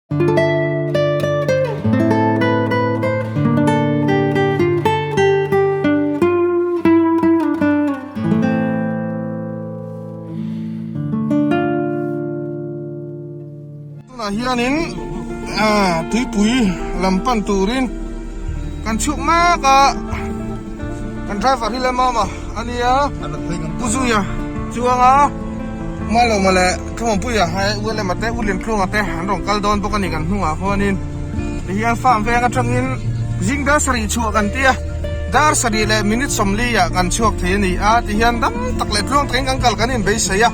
Tunah hianin tuipui lam pan turin kan chhuk mek a, kan driver hi Lemama a nia, Pu Zuia chuang a. Malawma leh Tlawmpuia hei U Lema te U Liantlunga te an rawn kal dawn bawk a ni kan hnungah khuanin tihian farm veng atangin zing dar sarih chhuah kan tia dar sarih leh minute sawmli ah kan chhuak thei a ni a tihian dam tak leh tluang takin kan kal kan inbeisei a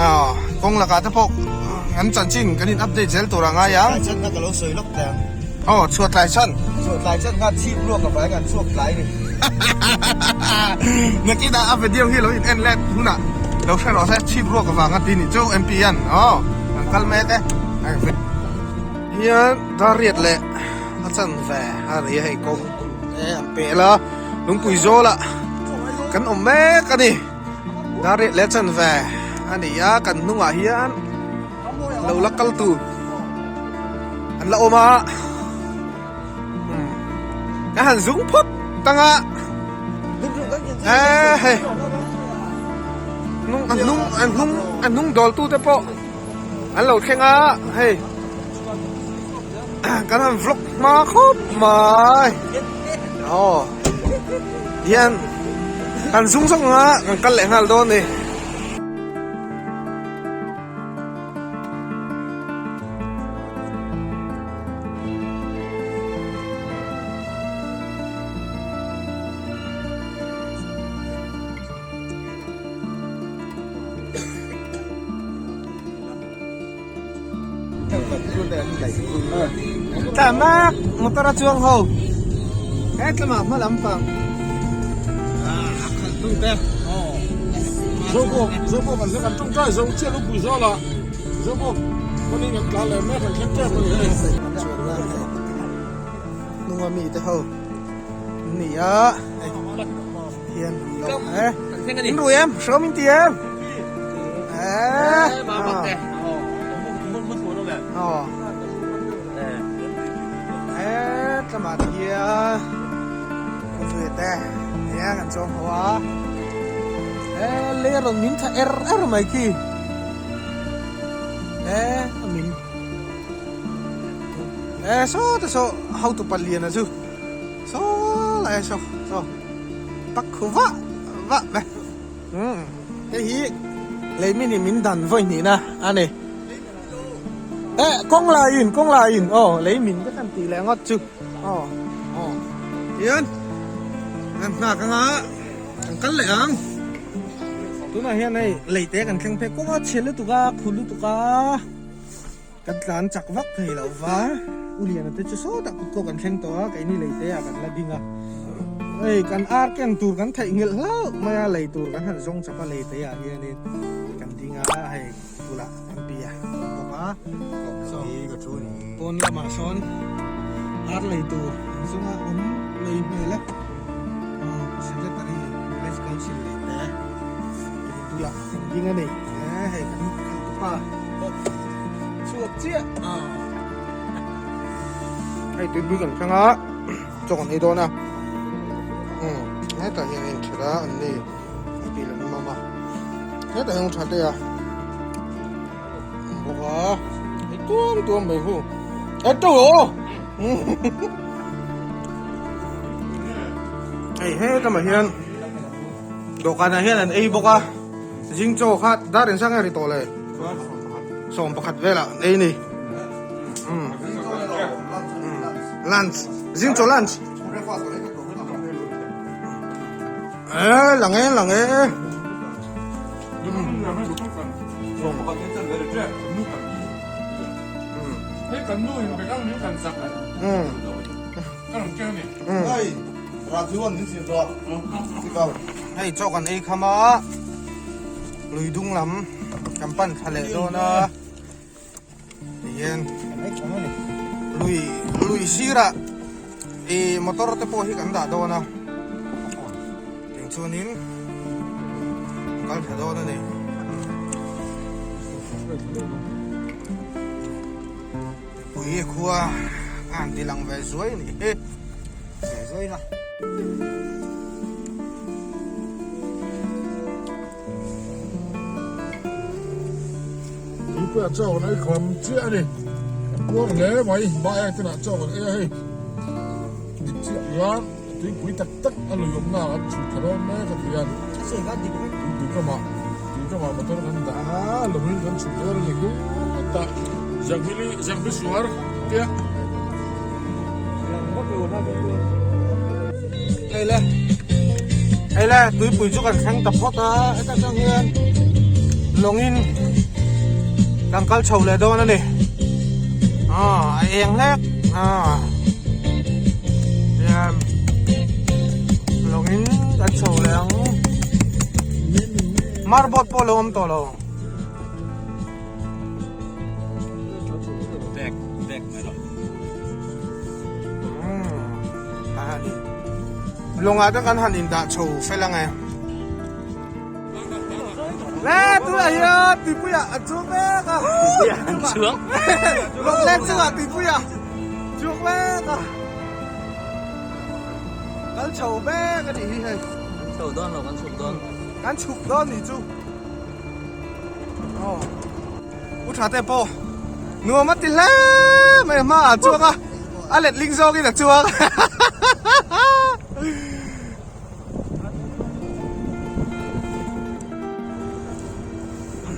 ah kawng lakah te pawh an chanchin kan in update zel tur a ngai ang. Chhuat tlai chan kha ka lo sawi lawk teh ang. Aw chhuat tlai chan. Chhuat tlai chan kha chhip ruak a vai kan chhuak tlai ni. Nakinah a video hi lo in en let hunah lo hre rawh se chhip ruak avanga ti nih chu MP an aw kan kal mek e. Hian dar riat leh a chan ve a ri hei kawng e an peh la lungpui zawlah kan awm mek a ni dar riat leh a chan ve a ni a kan hnungah hian lo la kal tur an la awm a. Ka han zung phawt tang a e hei hnung a hnung a hnung a hnung dawl tu te pawh an lo thleng a hei kan han vlog hma khawp mai aw hian kan zung zawk ang a kan kal leh nghal dawn a ni. Tah mak motor a chuang ho he tlama hma lampang a khalh tu te Zobawk Zobawk an kan tawngtai zo chiah lupui zawk a. Zobawk kawngin an tlan leh mek an thleng tep a ni hei. Hnunga mi te ho an ni a hei hian lo e in rui em hreawm in ti em e tlamah te hian khawpui te hian an chuang ho a e lei a rawn min tha er er mai khi. E a min e saw te saw hotu palian a chu saw lai saw saw pak khu vah vah mai umm hei hi lei min in min dan vawi hnih na a ni e kawng lai in kawng lai in aw lei min te khan tih leh ngawt chu aw aw tihian an nghak anga Kan kal leh ang. Tunah hian hei lei te kan thleng phei kawng a chhe lutuk a, khu lutuk a. Kan tlan chak vak thei lo va. U Liana te chu sawtah kut pawh kan thleng tawh a, keini lei te ah kan la ding a. Hei kan ar ken tur kan theih nghilh hlauh mai a, lei tur kan han zawng chap a lei te ah hianin kan ding a, hei bulah kan bia bawk a. Pawn lamah sawn ar lei tur an zawng a, awm lei hmel e. Secretary Village Council leh te bulah kan ding a ni e hei kan khaltupa pawh chhuak chiah a hei tuipui kan thleng a chaw kan ei dawn a umm hetah hian a inthelh a an ni a tih leh awm a hetah hian tha te a awm bawk a ei tuam tuam mai hu e to aw. Hei helamah hian dawhkanah hian an ei bawk a zing chaw kha dar in sang a ri tawh le 11 velah an ei a ni umm lunch zing chaw lunch e lang e lang e Hei chaw kan ei kham a lui dung lam kan pan thla leh dawn a tihian lui lui sirah ih motor te pawh hi kan dah dawn a tiang chuanin kal thla dawn a ni. Tuipui khua a han ti lang ve zuai a nih hi. Ve zuai na. Tuipuia chaw kan ei kham chiah a ni. A puar hle mai, Baek te lah chaw kan ei a hei. Dik chiah chuan tuipui tak tak a lui awmna ah kan chhut thla dawn mek a ti a. Tuipui kamah tuikamah motor kan dah a, lawngin kan chhut dawn a ni khutah Zanghili Zanghli suar tia. Hei le hei le tuipui chu kan thleng ta phawt a heta tang hian lawngin kan kal chho leh dawn a ni ah a eng hlek ah tihian lawngin kan chho leh ang marboat pawh a lo awm tawh lo. Lawngah te kan han indah chho fel ang e. Le tunah hian tuipuiah an chuang mek a. Tuipuiah an chuang. Lawng leng chungah tuipuiah chuang mek a. Kal chho mek a nih hi hei. Kan chho dawn lo kan chhuk dawn. Kan chhuk dawn nih chu. Aw. U tha te pawh nuam a ti hle mai hma ah chuang a a letling zawngin a chuang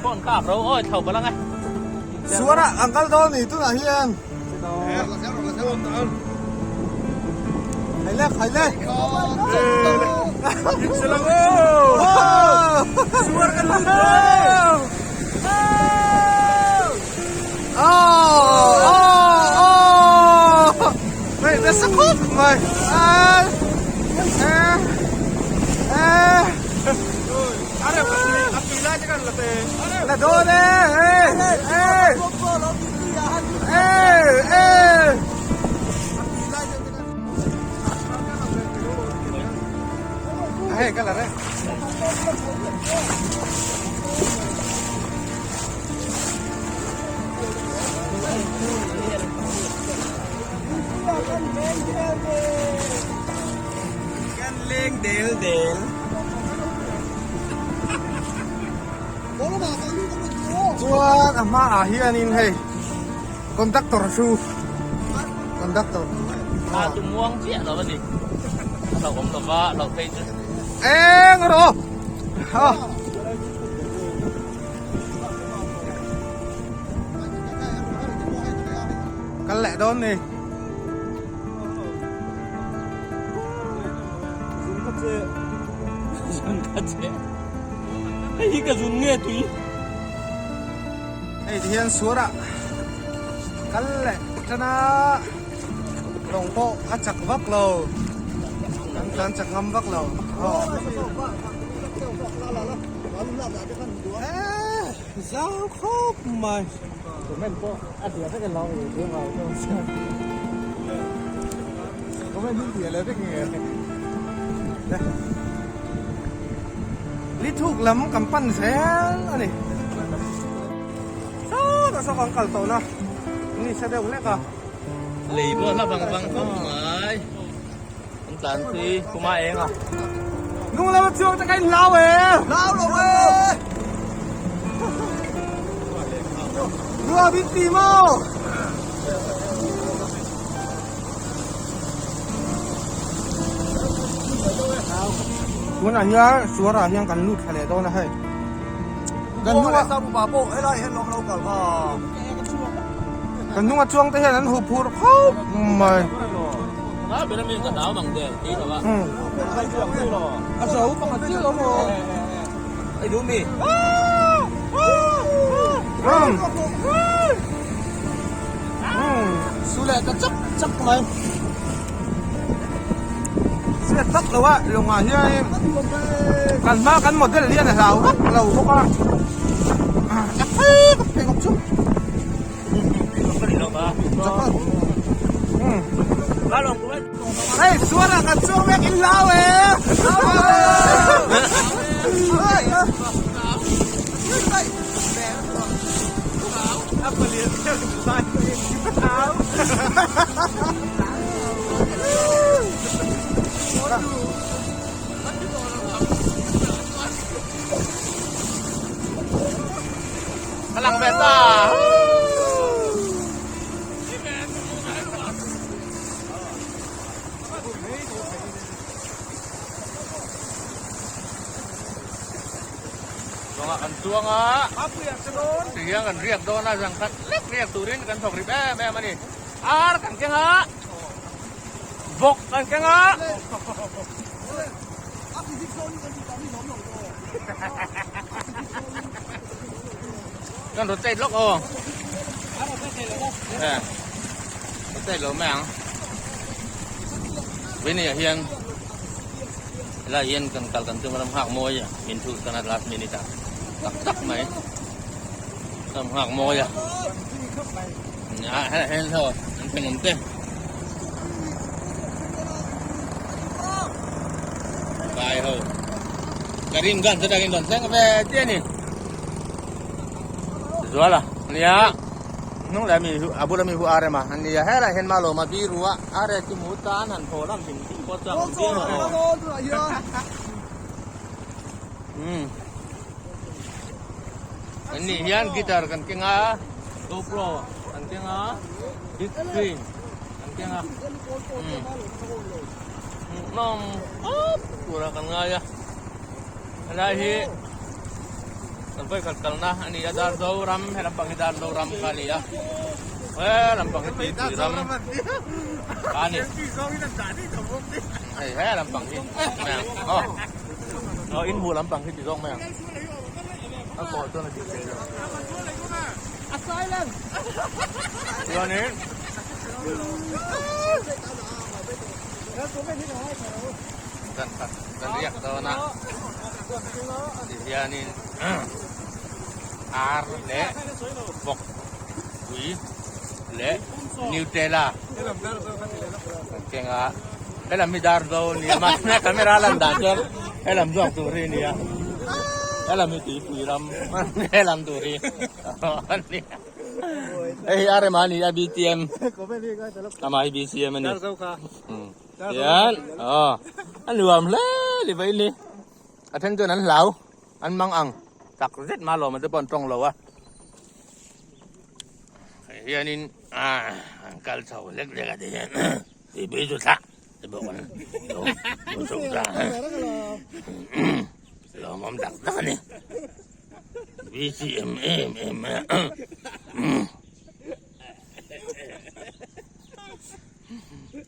Phone kap ro oi thau balang e. Suara ang kal dawn ni tunah hian. Khai le khai le. Suar kan lut Hei ka la reng. Kan leng del del. Chuan a hmaah hianin hei conductor chu conductor A chu muang chiah lo a ni. A lo awm lova a lo phei chu. Eng rawh aw. Kal leh dawn ni. Zun ka che. Zun ka che. Hei hi ka zun nge tui. Hei ti hian suarah kal leh tan a lawng pawh a chak vak lo. Kan tlan chak ngam vak lo. Aw. Zau khawp mai. Comment pawh a hliah vek elo i thil vang chuan siam. Comment hi hliah leh vek nge. Li thuk lam kan pan zel a ni. Sawtah saw kan kal tawh na ni sa deuh hlek a. Lei pawh hla vang vang khawp mai. An tlan pui kuma eng a. Nung lama chuang te ka in hlau e. Hlau lo e. Nuam in ti maw. Tunah hian suarah hian kan lut thla leh dawn a hei. Kan hnunga kan hnunga chuang te hian an huh phur khawp mai. Su leh ta chak chak mai. Hriat vak lo a lawngah hianin kan hma kan model hian a hlau vak lo bawk a a phei vak phei bawk chu hei suarah kan chuang mek in hlau e Ka lang ve ta. Chuangah kan chuang a, tihian kan riak dawn a, zan khat lek riak turin kan thawk rip em em a ni. Ar kan keng a, vawk kan keng a. Kan rotate lawk aw. Rotate lo mai ang. Vini ah hian helai hian kan kal kan tum a ram nghak mawi a min thu tan a last minute ah tak tak mai ram nghak mawi a helai hian ho an thenawm te vai ho karim gan chu takin rawn thleng ve chiah a ni zuala nia hnung leh ami a bula mi hu a rem a ania helai hian malawm a biru a a rek chu hmu tan han thaw lam hrim hrim pawh chuan awm viau a an nih hian guitar kan keng a gopro kan keng a big screen kan keng a hmuhnawm khawp turah kan ngai a helai hi kan vawikhat kalna a ni a Darzo ram he lampang hi Darzo ram kha a ni a he lampang hi tuipui ram a ni hei he lampang hi mai ang aw aw in hmuh lampang hi ti zawk mai ang a kawh chuan a dik thei lo chuanin Kan khat kan riak dawn a ti hianin ar leh bawk pui leh nutella kan keng a helam hi dar zo a nia mahse camera lan dan chuan helam zawk tur hi a nia helam hi tuipui ram helam tur hi a nia hei hi a rem a ni a btm amah hi bcm a ni. Hian aw a nuam hle ni mai ni a then chuan an hlau an mang ang tak zet ma lawm te pawh an tawng lo a hei hianin a an kal chho lek lek a ti hian tui chu thlah te bawk an lo chho ta lawmawm tak tak a ni bcm em em mai a.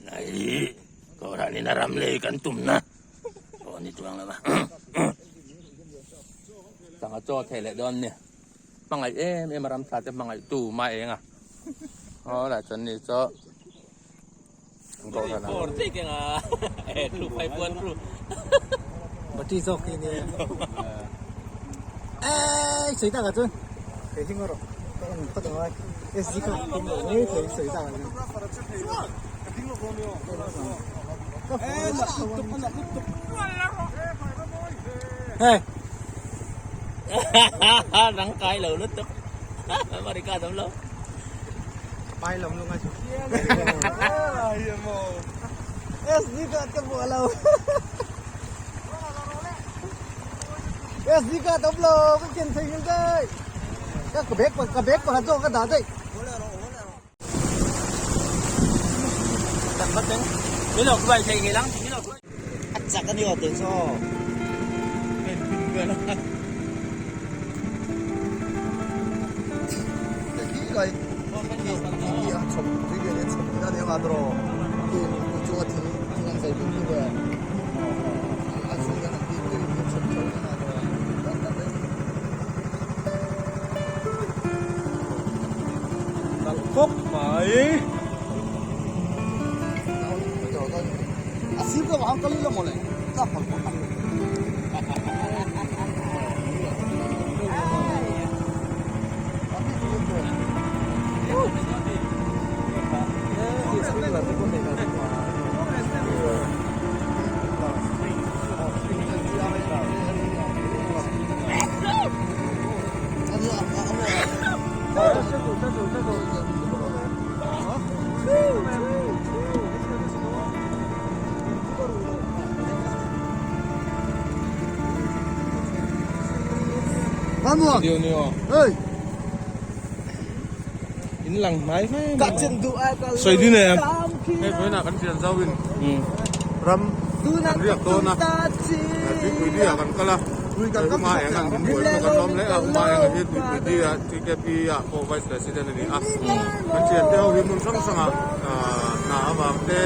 Nai kohhran in a ram lei kan tum na pawh a ni chuang lo va. Sangha chaw thei leh dawn nia. Hmangaih em em a ram thla te hmangaih tu ma eng a. Aw lah chuan ni chaw kohhran ah. Bati zawk hi nia. Eii sawi tak ah chuan thei hling erawh ka en phawt ang a SG kha ka pawm lo ngei thei sawi tak ah chuan. Hey. Rang kai lo lutuk. America dam lo. Pai lam lu ngai chu. SG ka ka buah lo. SD card awm lo ka ken thei ngil daih ka ka bag ka bag pakhat zawk ka dah daih. A chak a ni aw teh chu aw. Khawp mai. Nuam. Hey. In lang hnai mai. Ka chen du ai ka. Soi din em. Hei vawiinah kan thian zauin ram kan riak dawn a, tuipui di ah kan kal a, Uma eng an min buai pawh kan lawm hle a, Uma eng hi tuipui di ah TKP ah pawh Vice President a ni a, kan thian te ho hi hmun hrang hrang ah hna avang te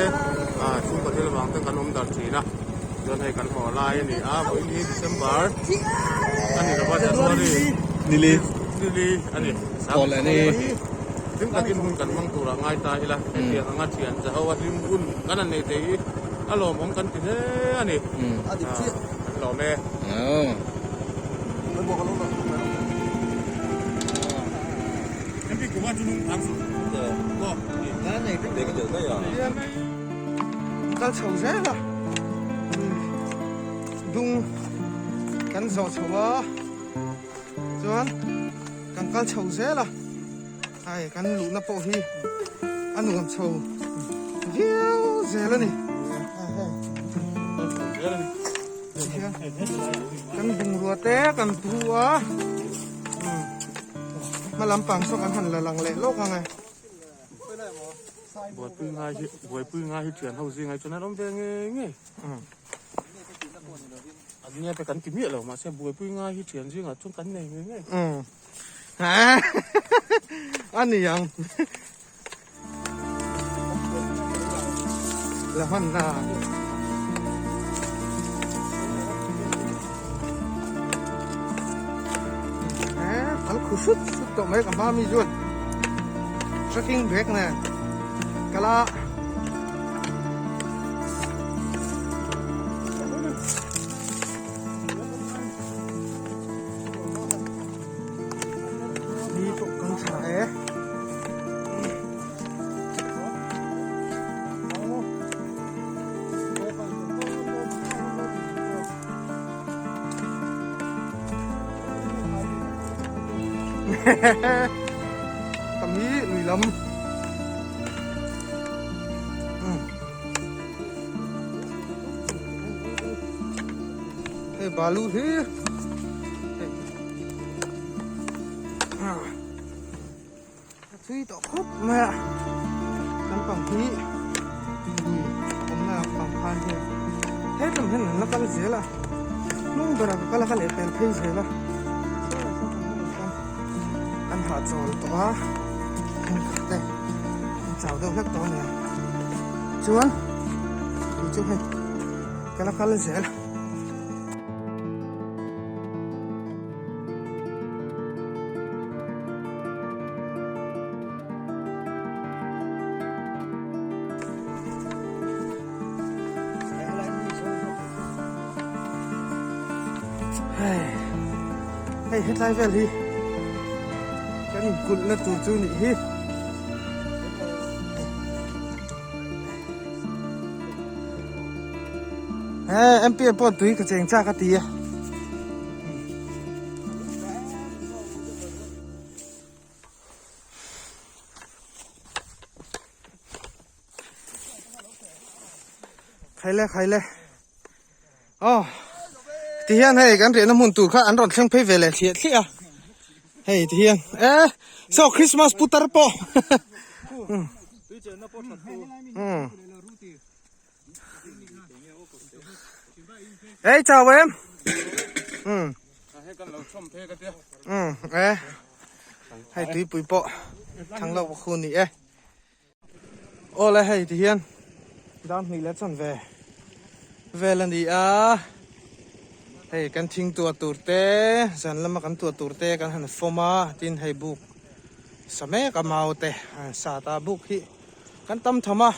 chhungkaw thil avang te kan awm darh thin a, chuan hei kan haw lai a ni a, vawiin hi December a ni lova January Nili Nili a ni. Hlim takin hun kan hmang turah ngai ta ila, hetiang anga thian za ho a hlim hun kan han nei thei hi a lawmawm kan ti hle a ni. Kan lawm e. Kal chho zel a, dung kan zawh chho a. Chuan kan kal chho zel a, hei kan luhna pawh hi a nuam chho viau zel a ni. Kan bungrua te kan pu a, hma lampang saw kan han la lang leh lawk ang e. Buaipui ngai hi buaipui ngai hi thian ho zingah hi chuan an awm ve ngei ngei. An nia te kan ti miah lo mahse buaipui ngai hi thian zingah chuan kan nei ngei ngei. A ni ang. La hman na. Kal khu sut sut tawh mai ka hma mi chuan trekking bag nen kala Ni pawh kan tha e. Tam hi lui lam. Hei balu hi hei a thui tawh khawp mai a lampang hi lui awmna lampang khan hian hetlem hian an la kal zel a hnung berah ka kal a ka leh pel phei zel a an hahchawl tawh a te an chau deuh hlek tawh a nia chuan tui chu hei ka la kal zel. Hei hetlai vel hi kan inkulh na tur chu nih hi. He MP pawh tui ka cheng chak a ti a. Khaile khaile. Aw ti hian hei kan riahna hmun tur kha an rawn thleng phei ve leh thliah thliah a hei ti hian e saw Christmas putar pawh Ei chào em. Ừ. Ừ, e. Hei tui pui pawh thang lo khu ni e. Aw le hei ti hian dar hnih leh chuan ve vel a ni a hei kan thing tuah tur te zan lama kan tuah tur te kan han fawm a tin hei buk sa mek a mau te an sat a buk hi kan tam tham a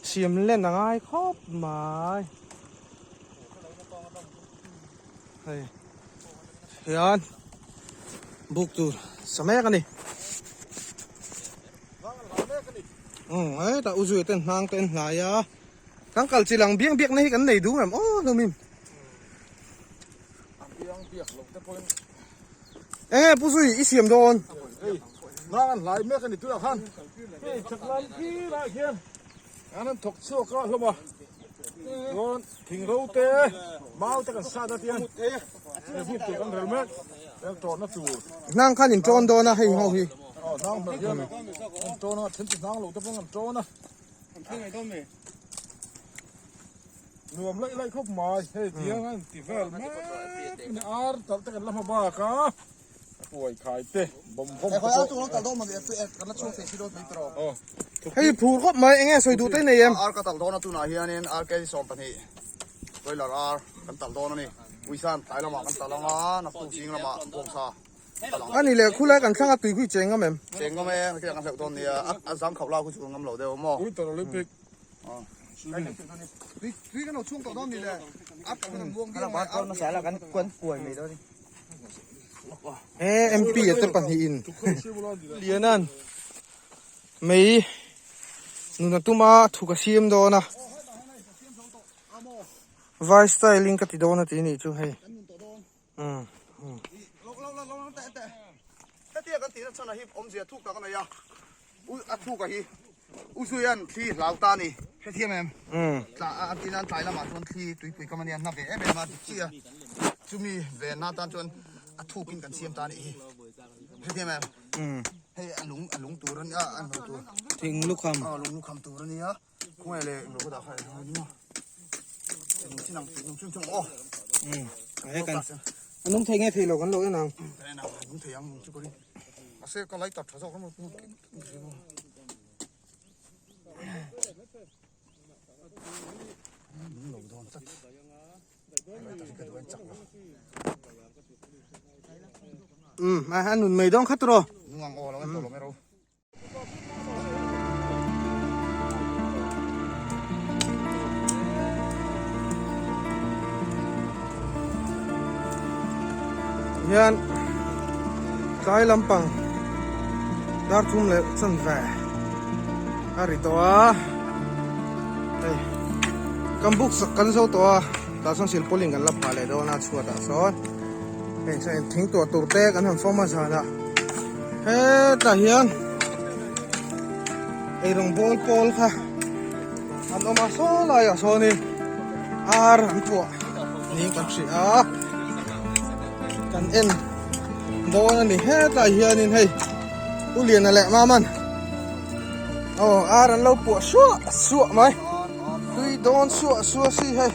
siam len a ngai khawp mai hei hian buk tur sa mek a ni. Umm hetah u zui ten hnang te an hnai a kan kal chi lang biang biak na hi kan nei duh em aw hlawmin enge pu zui i siam dawn hnang an hlai mek ani tunah khan hei chak lam phirah khian an han thawk chhuak a hlawm a chuan thing ro te mau te kan sat a tian hei buk tur kan rel mek. Ṭawn na tur. Hnang khan in ṭawn dawn a hei ho hi. Aw hnang hmel hian an ṭawn a, then chu hnang lo te pawh an ṭawn a. Nuam laih laih khawp mai, hei tiang an ti vel mek a ni, ar talh te kan la hma bak a, huai khai te bawm bawm te pawh. Hei phur khawp mai, enge sawi duh te nei em? Ar ka talh dawn a tunah hianin ar kg 12 broiler ar kan talh dawn a ni. Uisan tlai lamah kan talh ang a, naktuk zing lamah bawngsa talh ang. A ni leh khulai kan thlang a tui khui cheng ngam em? Cheng ngam e, khi kan hleuh dawn nia, a zang khauh lau khu chu kan ngam lo deuh maw? Winter Olympic. Tui kan lo chhung tawh dawn ni le, a kan kan muang viau mai. E MP a te pahnihin Lianan mei nuna tuma thuk a siam dawn a. Vai style in ka ti dawn a ti nih chu hei. Umm umm. Lo lo lo lo teh teh. Hetia kan tihna chhan a hi awmzia thuk tak a nei a. U a thuk a hi U Zuian thli hlau ta a ni. Hrethiam em? Umm. Tla a tina an tlai lamah chuan thli tuipui kam a nia hna ve em em a ti chi a. Chumi venna atan chuan a thuk in kan siam ta a nih hi. Hrethiam em? Umm. Hei a lung a lung tur a nia a hlo tur. Thing lukham. Aw lung lukham tur a nia. Khawngaih leh englo ka dah kha eng ni maw? Nung chin ang nung chin chung aw. Um he kan a nung thei nge thei lo kan lo en ang. Kan en ang nung thei ang nung chu ka ring. Mahse ka light tha zawk emaw nung lo dawn tlat. Light hi ka duh a in chak lo. Um a nun mai dawn khat rawh. Nung ang aw lo en tawh lo mai ro. Hian tlai lampang dar thum leh chanve a ri tawh a hei kan buk sak kan zo tawh a tah chuan silpauline kan la phah leh dawn a chhuatah sawn. Hei chuan thing tuah tur te kan han fawm a zanah hetah hian eirawng bawl pawl kha an awm a saw laiah sawnin ar an puah niin kan hria a kan en dawn a ni hetlai hianin hei u Liana leh Maman aw ar an lo puah suah suah mai tui dawn suah suah si hei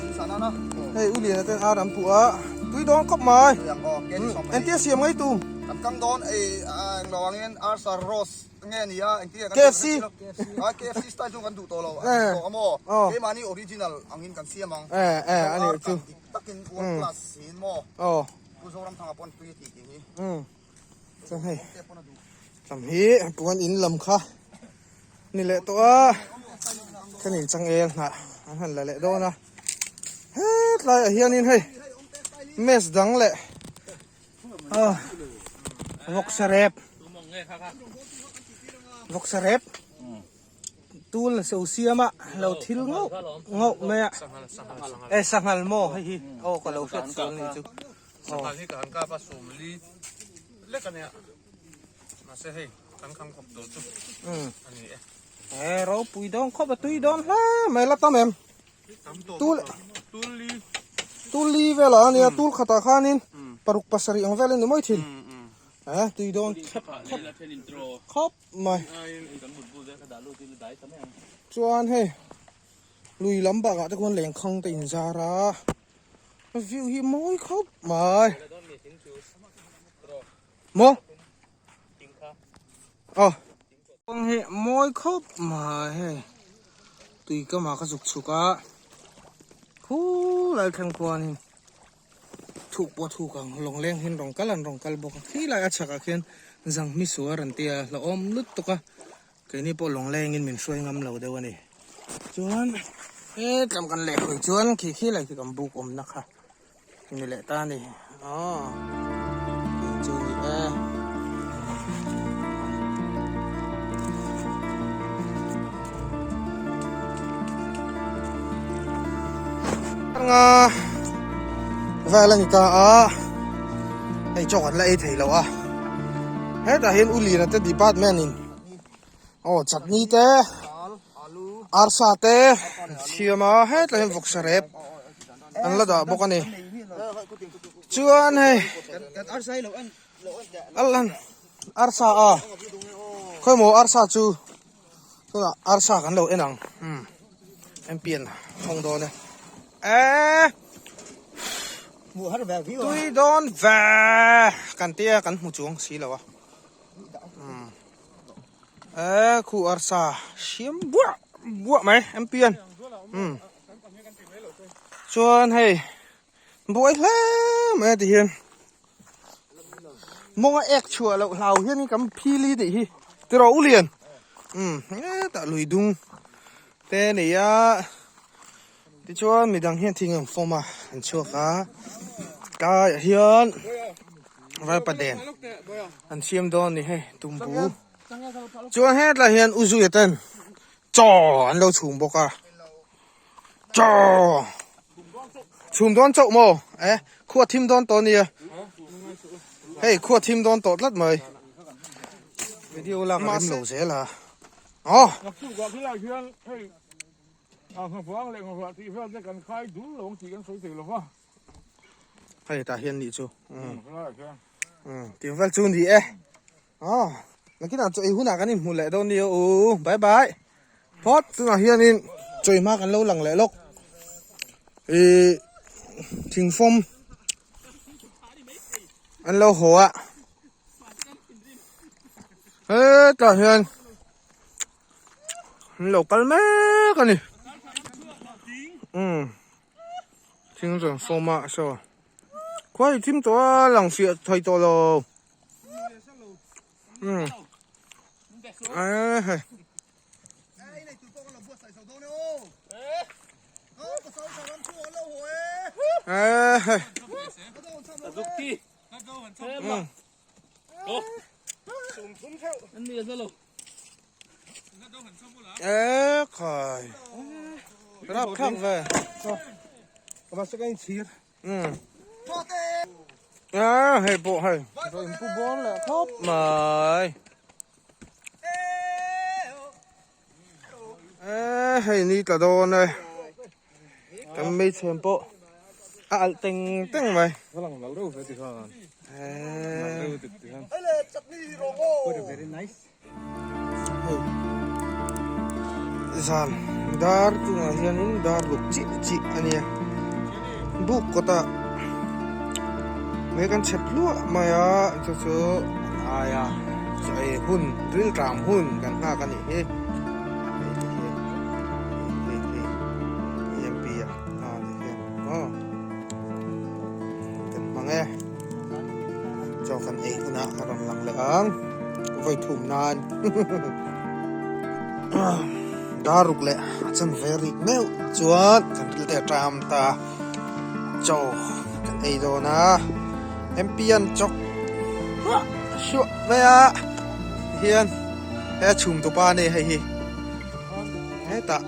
hei u Liana ten ar an puah a. Tui dawn khawp mai. Engtia siam ngai tum? Kan kang dawn ei englo angin Arthur Ross nge ni a engtia kan KFC a KFC style chu kan duh tawh lo a tawh amaw keimahni original angin kan siam ang eh eh ani chu dik takin world class in maw aw Pu Zoramthanga pawn tui a tih tih hi chuan hei lam hi puan in lam kha ni leh tawh a thenin changel hnah an han la leh dawn a hetlaiah hianin hei mess dang leh ah vawksa rep vawksa rep tul so siam a lo thil ngauh ngauh mai a e sanghal maw hei hi aw ka lo hriat sual ni chu sanghal hi ka han kap a sawmli lek a nia mahse hei kan kham khawp tur chu a ni e. E ropui dawn khawp a tui dawn hle mai la tam em tul tul li velah a nia tul khatah khanin paruk pasarih ang vel a ni mawi thin e tui dawn khep khep khawp mai chuan hei lui lam bakah te khuan lengkhang te inzar a view hi mawi khawp mai maw. Aw kawng hi mawi khawp mai hei tui kam ah ka zuk chhuk a khulai thleng khuanin thuk pawh a thuk ang lawng leng hian rawn kal an rawn kal bawk a khilai a chhakah khian zanghmi suar an tia hlauhawm lutuk a keini pawh lawng lengin min hruai ngam lo deuh a ni chuan hetlam kan leh hawi chuan khi khilai khi kan buk awmna kha. Ni leh ta ni aw tih chu ni e. Nga vel a ni ta a hei chaw kan la ei thei lo a hetah hian u Lina te department in aw chutney te arsa te an siam a hetlai hian vawksa rep an la dah bawk a ni. Chuan hei Alan arsa a khawi maw arsa chu tunah arsa kan lo en ang umm mp an hawng dawn e eh tui dawn ve kan tia kan hmu chuang si lo a umm eh khu arsa siam buah buah mai mp an umm chuan hei Buai hle mai a ti hian mawnga ek chhuah loh hlau hian kan phili tih hi tiraw u lian umm hetah lui dung te a nei a tichuan midang hian thing an fawm a an chhuak a tlaiah hian vaipa den an siam dawn a ni hei tumbu chuan hetlai hian u zuia ten chaw an lo chhum bawk a. Chaw! Chhum dawn chauh maw? Eh, khua thim dawn tawh nia. Hei, khua thim dawn tawh tlat mai. Video lak a rem lo zel a. Oh! Naktuk ah khilai khian hei a nghavang leh nghahrah tih vel te kan khai dul lo ang tih kan sawi thei lo va. Hei tah hian nih chu. Khilai ah khian. Tih vel chu ni e. Aw, nakinah chaw ei hunah kan inhmu leh dawn nia u, bye bye. Phawt tunah hianin chaw ei hma kan lo lang leh lawk. Ih thingfawm an lo haw a. Hetah hian an lo kal mek a ni. Umm thing rawn fawm a saw khuai thim tawh a lang fiah thei tawh lo. Um eh hei eh hei um eh khai rap khak ve Um a hei pawh hei a in pu bawm leh khawp mai e hei ni tla dawn e kan hmeichhe pawh a alh teng teng mai Zan dar chungah hianin dar ruk chiah chiah a nia buk kawtah mei kan chhep hluah mai a chu chu an aia chaw ei hun ril tang hun kan nghak a nih hi hei te hi hei hei hei MP a a ti hian aw kan hmang e. Chaw kan ei hunah a rawn lang leh ang vawi thum nan dar ruk leh a chan ve rik meuh chuan kan ril te a ṭam ta chaw kan ei dawn a MP an chawk hluah hluah mai a tihian he chhum tupa a ni hei hi hetah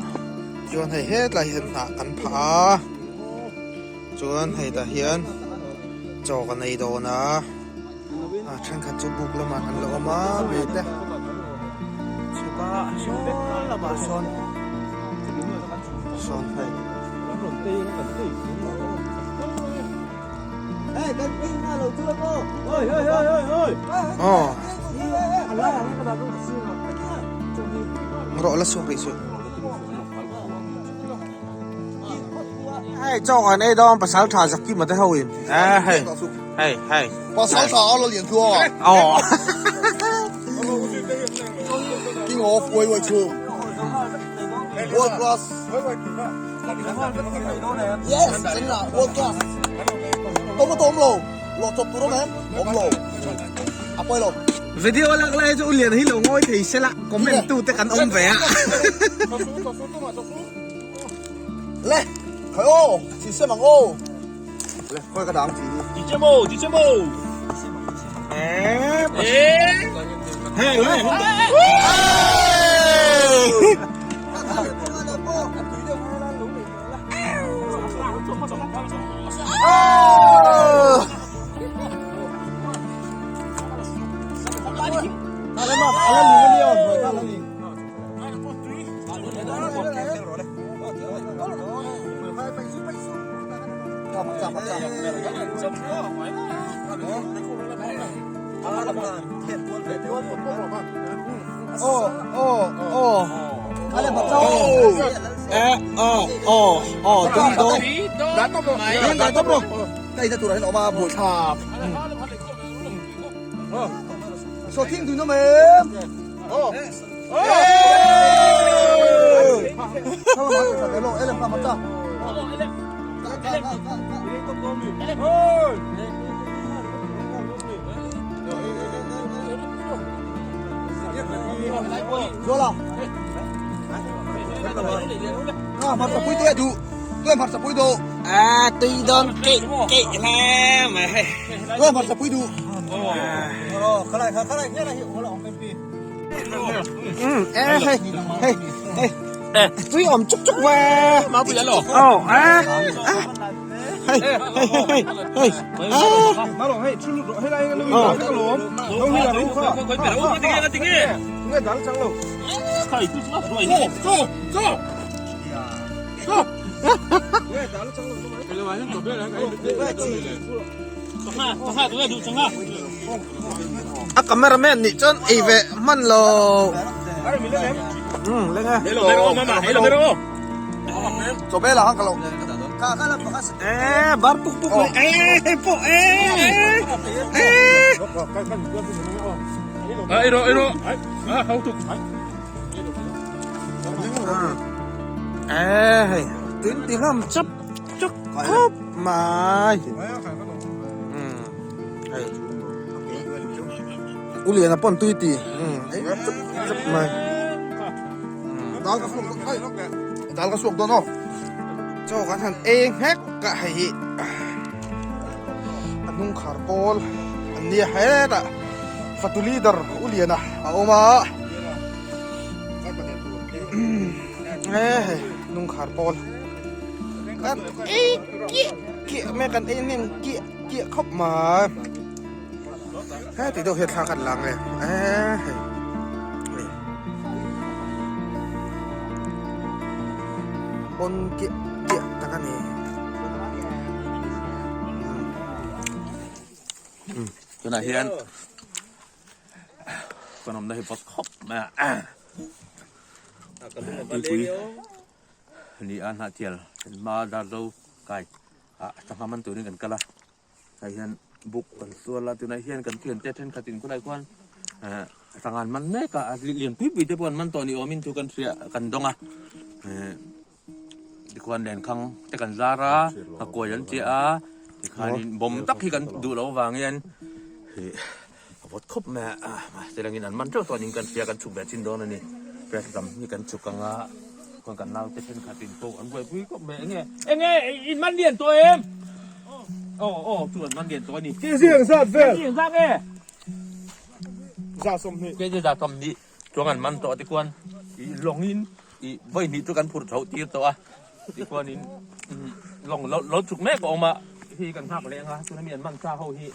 chuan hei hetlai hian hnah kan phah a. Chuan hei tah hian chaw kan ei dawn a, a thenkhat chu buk lamah an la awm a mi te chhuk a sawn lamah sawn sawn hei. Aw rawh la chhuak rih suh. Hei chaw kan ei dawn pasal tha Zakima te ho in eh hei hei hei pasal tha a la lian thu a aw king of wai wai chu world class yes chen la world class tom tom lo lo chop tur em om lo a poi lo video lak lai chu u lian hi lo ngawi thei sela comment tu te kan awm ve a Le, khai ô, chỉ xem bằng ô. Le, khoi cái đám chỉ. Chỉ xem mô, chỉ xem mô. Ê, Ê. Hey, hey. Oh oh oh Eh oh oh oh tui dawn dah tawp rawh Ka ina turah hian a awm a buai thlak. Sawhthing dun awm em? À tui dawn keh keh hle mai hei. Ê hei hei hei tui awm chuk chuk ve oh a hei hei hei hei A cameraman nih chuan ei ve hman lo. Um leng e. E bar puk puk mai e hei pawh e e. E hei tun ti ngam chap chap khawp mai. Hei U Liana pawn tui ti ei chap chap mai. Dal ka suak dawn aw. Chaw kan han ei nghek a hei hi a hnung khar pawl an nia hetah fatu leader U Liana a awm a e hei hnung khar pawl kan ei kiah kiah mai kan ei hnem kiah kiah khawp mai heti deuh hian thla kan la ang e e hei. Pawn kiah kiah tak a ni. Tunah hian kan awmna hi vawt khawp mai a tuipui ni a hnahthial hma dar zo kai ah sangha man turin kan kal a. Tah hian buk kan sual a tunah hian kan thiante thenkhat in khulai khuan eh sangha an man mek a a lian pui pui te pawh an man tawh ni awmin thu kan hria kan dawng a eh tikhuan lenkhang te kan zar a nghakuai an chiah a tikhanin bawm tak hi kan duh loh avang hian ih a vawt khawp mai a mahse langin an man teuh tawh niin kan hria kan chhuk ve chin dawn a ni press lam hi kan chhuk ang a khawn kan naute thenkhat in pawh an buaipui khawp mai enge enge in man lian tawh em. Aw aw chu an man lian tawh a ni. Kg ang zat vel. Kg ang zat nge? Za sawmhnih. Kg za sawmhnih chuang an man tawh a tikhuan i lawngin i vawi hnih chu kan phurh chhoh tir tawh a tikhuanin lawng lo lo chhuk mek a awm a hei kan nghak leh ang a tuna mi an man sa ho hi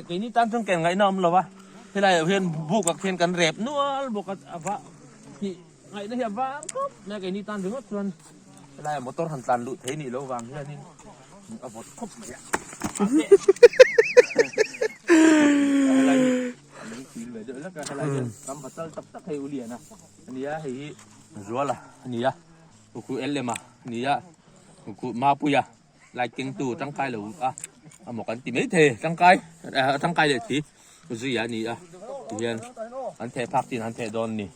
keini tan chuan ken ngaihna a awm lo a helai ah hian buk ah khian kan rep nual bawk a a va hi Ngaihna hi a vang khawp mai a, keini tan ringawt chuan helaiah motor han tlan luh thei nih loh vang hianin a vawt khawp mai a. Helai hi a lung fil ve deuh hlek a, helai hian ram va chal tak tak hei u Liana a nia, hei hi Zuala a nia, Ukhu Ellema a nia, Ukhu Mapuia lai kengtu tangkai lo a amaw kan ti mai thei tangkai tangkai leh thi zuia a ni a tihian an theh phak chin an theh dawn ni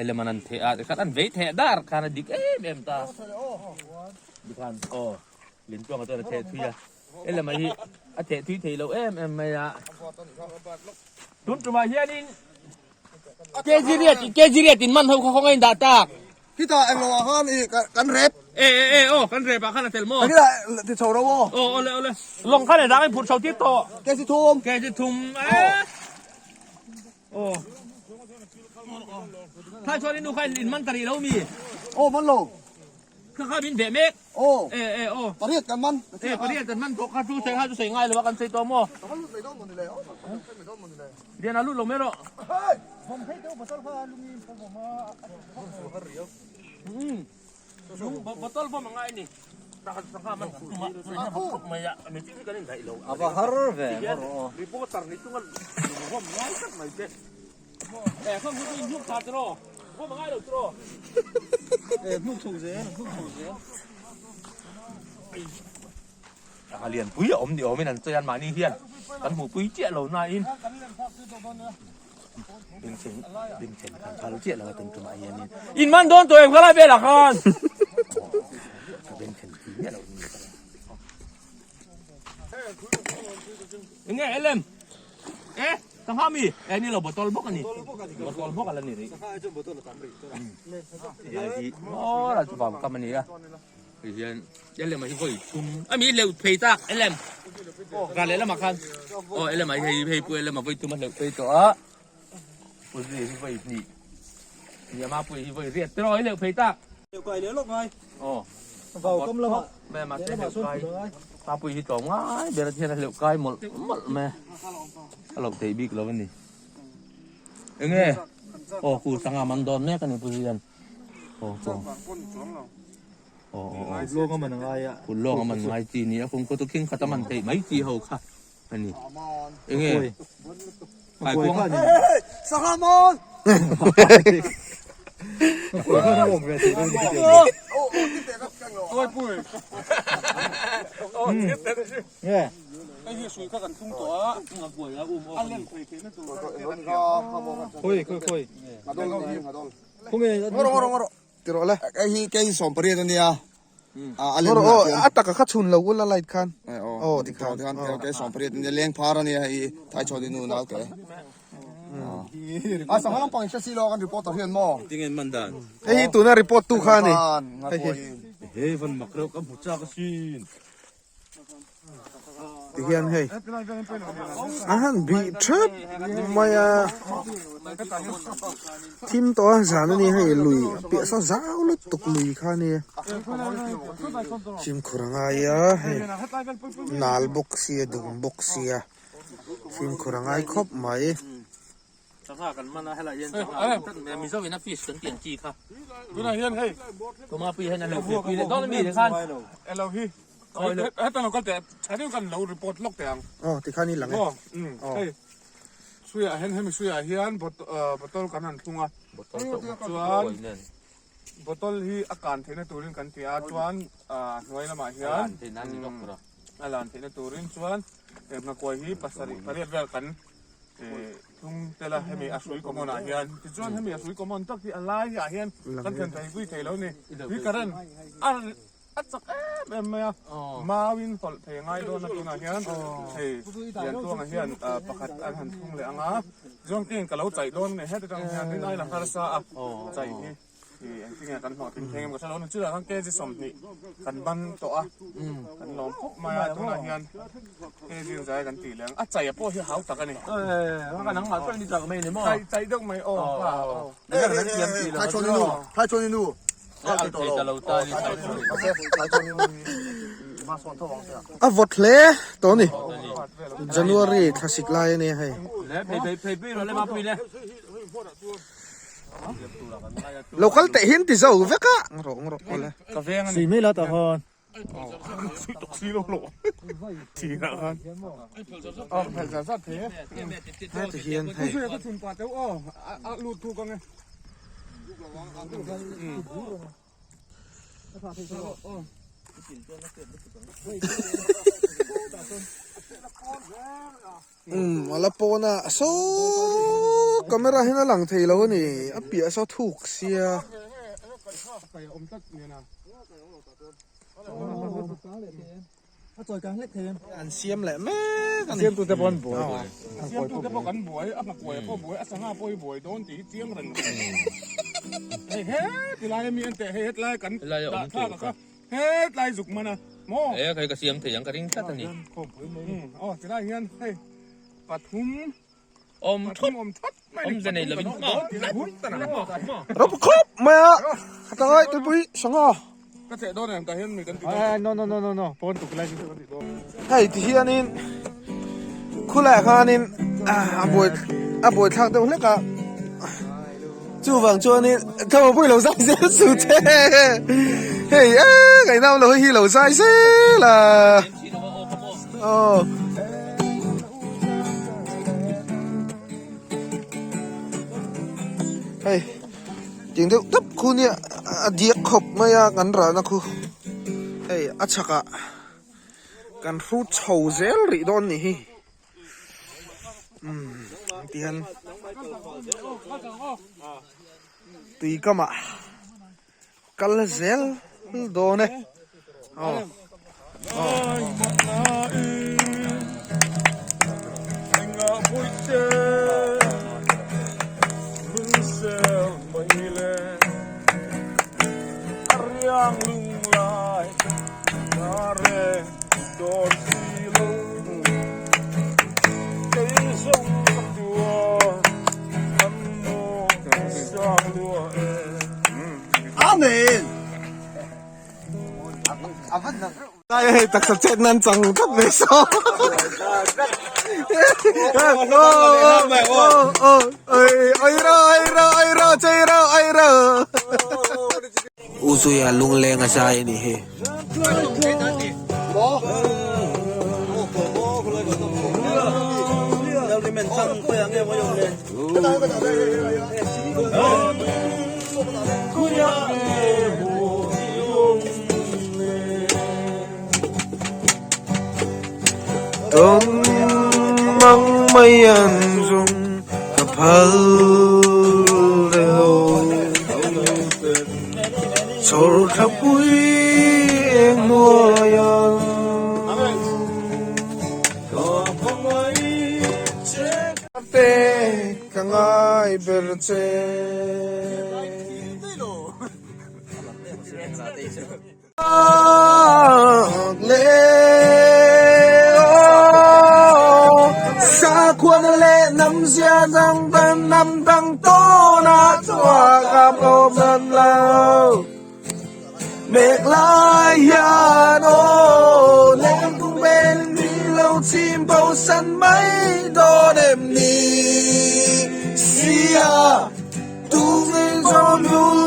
element an theh a tikhan an vei theh dar khan a dik em em ta tikhan aw Lintuanga chuan a theh thui a element hi a theh thui thei lo em em mai a tun tumah hianin kg riat kg riat in man ho kha khawngaih in dah tak. Khitah englo ah khan i kan rep. E e e aw kan rep ah khan a tel maw? Khitah ti chho ro aw. Aw awle awle. Lawng khan engdang in phurh chho tir tawh. Kg thum. Kg thum e. Aw. Thai chuan in nu kha in man ta rih lo mi? Aw man lo. Kha kha min veh mek. Aw. E e aw. Pariat kan man. E pariat kan man tawh kha chu sei kha chu sei ngai lo a kan sei tawh maw? Ka lut mai dawn maw ni le. Ka lut mai dawn maw ni le. Lian a lut lo mai rawh. Hey! Bottle bawm a ngai a ni. Sangha man tum a khawp mai a mi chi hi kan indaih lo. A va har ve maw rawh aw. Reporter ni chunga lung bawm ngai tak mai te. A lian pui a awm ni awmin an sawi a mahni hian kan hmuh pui chiah lo nain bengchheng bengchheng kan phal chiah lo a tum tumah hianin in man dawn tawh em khalai velah khan ka bengchheng pui miah lo ni enge elem e sangha mi e ni lo bottle bawk ani bottle bawk ala ni rih lai hi maw la chu vang kam ani a Hei hian elem ah hi vawi thum a mi hleuh phei tak elem ral leh lamah khan aw elem ah hi hei hei pawh elem ah vawi thum a hleuh phei tawh a pawzi hi vawi hnih ni ama pawh hi vawi riat te rawh i hleuh phei tak hleuh kai leh lawk ngai aw vau kam lamah me mahse hleuh kai pa pawh hi tlawm ngai ber a thian a hleuh kai mawlh mawlh mai a loh theih bik lo a ni enge aw ku sangha man dawn mek a ni pawzi hian. Lawng a man ngai a. Kut lawng a man ngai chi ni a kung kawt khing khat a man theih mai chi ho kha a ni. Enge? Kai kuang. Sangha mawn. Kuai khan a awm ve thei dawn ni. Oi pui. Nge? Hei hi hrui kha kan thlung tawh a. A len thei theihna tur kha kan Khawi khawi khawi. Ngawr le. Hei hi kei 18 a nia. A len Ngawr aw a taka kha chhun lo ula light khan. Aw tikhan tikhan kei 18 a nia leng phar a nia hei thai chhawn i nu nau te. A sangha lampang in hre si lo kan reporter hian maw. Tinge man dan. Hei hi tuna report tu kha a ni. Hei hi. He van mak reuh ka hmu chak asin. Ti hian hei a han bih thep mai a thim tawh a zan a ni hei lui a piah saw zau lutuk lui kha a nia fimkhur a ngai a hei nal bawk sia dum bawk sia fimkhur a ngai khawp mai. Sangha kan man a helai hian sangha Mizo in a fish kan tih ang chi kha. Tunah hian hei. Tuma pui hian a lo ve pui leh dawn ami te khan. Elo hi. Heta lo kal teh tha kan lo report lawk teh ang. Aw tikhan i lang e. Aw hei suiah hian hemi suiah hian bottle kan han thlung a. Chuan bottle hi a kan theihna turin kan ti a chuan hnuai lamah hian a lan theihna turin chuan nghakuai hi pasarih pariat vel kan Tung tel a hemi a hrui common ah hian tichuan hemi a hrui common tak hi a lai ah hian kan thlen thei pui thei lo ni tui current a a chak em em mai a mau in hawlh thei a ngai dawn a tunah hian hei Liantuanga hian pakhat an han thlung leh ang a tichuan keng ka lo chaih dawn a ni heti tang hian rin aila harsa a chaih hi engtin nge kan hlawhtling thei em ka hre lo ni chutah khan kg 20 kan ban tawh a kan lawm khawp mai a tunah hian kg zai kan tih leh ang a chai a pawh hi hau tak a ni chai chai deuh mai aw A vawt hle tawh a ni January thlasik lai a nia hei. Lo kal teh hian ti zo vek a. Rawh rawh awle. Ka veng ani. Sui mai la tah khan. Sui lo lo. Thina khan. Aw phel zat zat thei e. Heti hian hei. Sui ka chhun pa teu aw a lut thuk ange. Umm a la pawn a saw camera hian a lang thei lo a ni a piah saw thuk sia. An siam leh mek a ni. Siamtu te pawh an buai. Siamtu te pawh kan buai a hmakuai pawh buai a sangha pawh hi buai dawn tih hi chiang reng a ni. Hei hetilai ami an teh hei hetlai kan dah thlak a kha hetlai zuk man a maw. E hei ka siam thei ang ka ring tlat a ni. Aw tilai hian hei pathum awm thut awm thut mai awm ze nei lovin hma Rawp khawp mai a tlai tuipui sangha. Ka cheh dawn em tah hian mi kan ti dawn. No no no no no pawn tuk lai chu. Hei ti hianin khulai khanin a buai a buai thlak deuh hlek a chuvang chuanin thama pui lo zai zel su che hei e ngaih lo hi lo zai zel a aw. Hei tiang deuh tap khu nia a diak khawp mai a kan rahna khu hei a chhakah kan hrut chho zel rih dawn nih hi umm tihian tui kamah kal zel dawn e aw. Amen. Lai hei taksa chet nan chang tlat mai saw. Oi ro oi ro oi ro chei ro oi ro. U Zuia lungleng a zai a nih hi. Tawng mang mai an zawng ka phal lo Chawr thla pui eng hnuai ang Te ka ngai ber che. Sakhuana leh hnam zia dang dang hnam dang tawnah chuan a awm hran lo. Mek lai hian aw leng tum en mi lo chim bo san mai dawn em ni sia tu min zawm lul.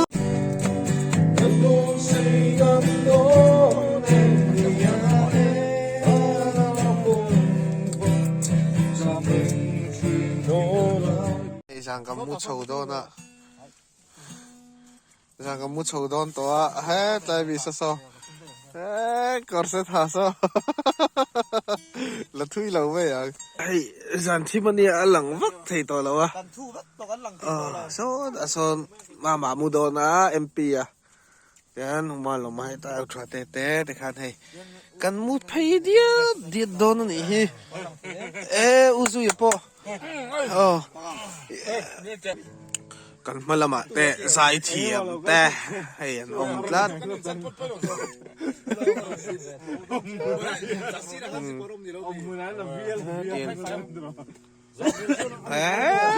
Hei zan ka mu chho dawn a. Zan ka mu chho dawn tawh a hetlai mi saw saw he kawr se tha saw la thui lo mai ang. Hei zan thim ania a lang vak thei tawh lo a sawn a sawn mama mu dawn a MP a tian huma lawm a heta au tha te te te khan hei kan mu phei diat diat dawn a nih hi e u Zuia pawh aw. Kan hma lamah te zai thiam te hei an awm tlat.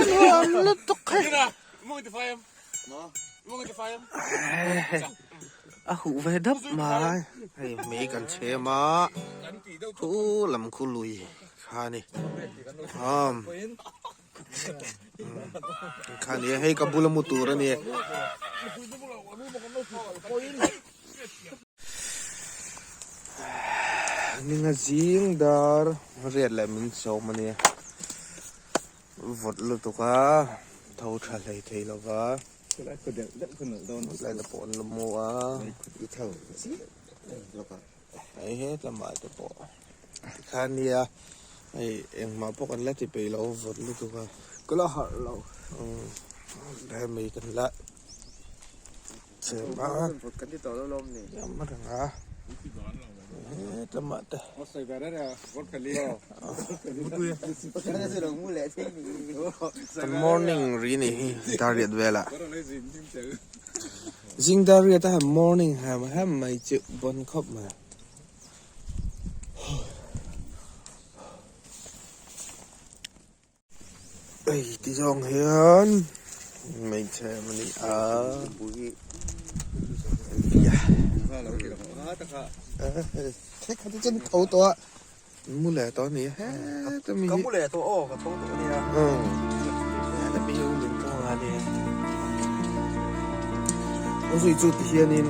Nuam lutuk hei. A huh ve dap mai. Hei mei kan chhem a, khu lam khu lui kha a ni. Kha ni a hei ka bula mu tur a ni ninga zing dar riat leh min sawm a nia vawt lutuk a tho tha hlei thei lo va tlai te pawh an la mu a hei hetlamah te pawh tikhan nia hei engmah pawh kan la ti peih lo vawt lutuk a ka la harh lo hemi kan la chhem a vawt kan ti tawh lo lawm ni am reng a hetlamah te kan morning ri ni hi dar riat velah. Zing dar riat a han morning ham ham mai chu bawn khawp mai. Hei ti zawng hian hmeichhe a ni a. Thekhat hi chuan tho tawh a mu leh tawh a ni heta mi hi. Ka mu leh tawh aw ka tho tawh a nia. Heta mi hi u min tawng a nia. Aw zui chu ti hianin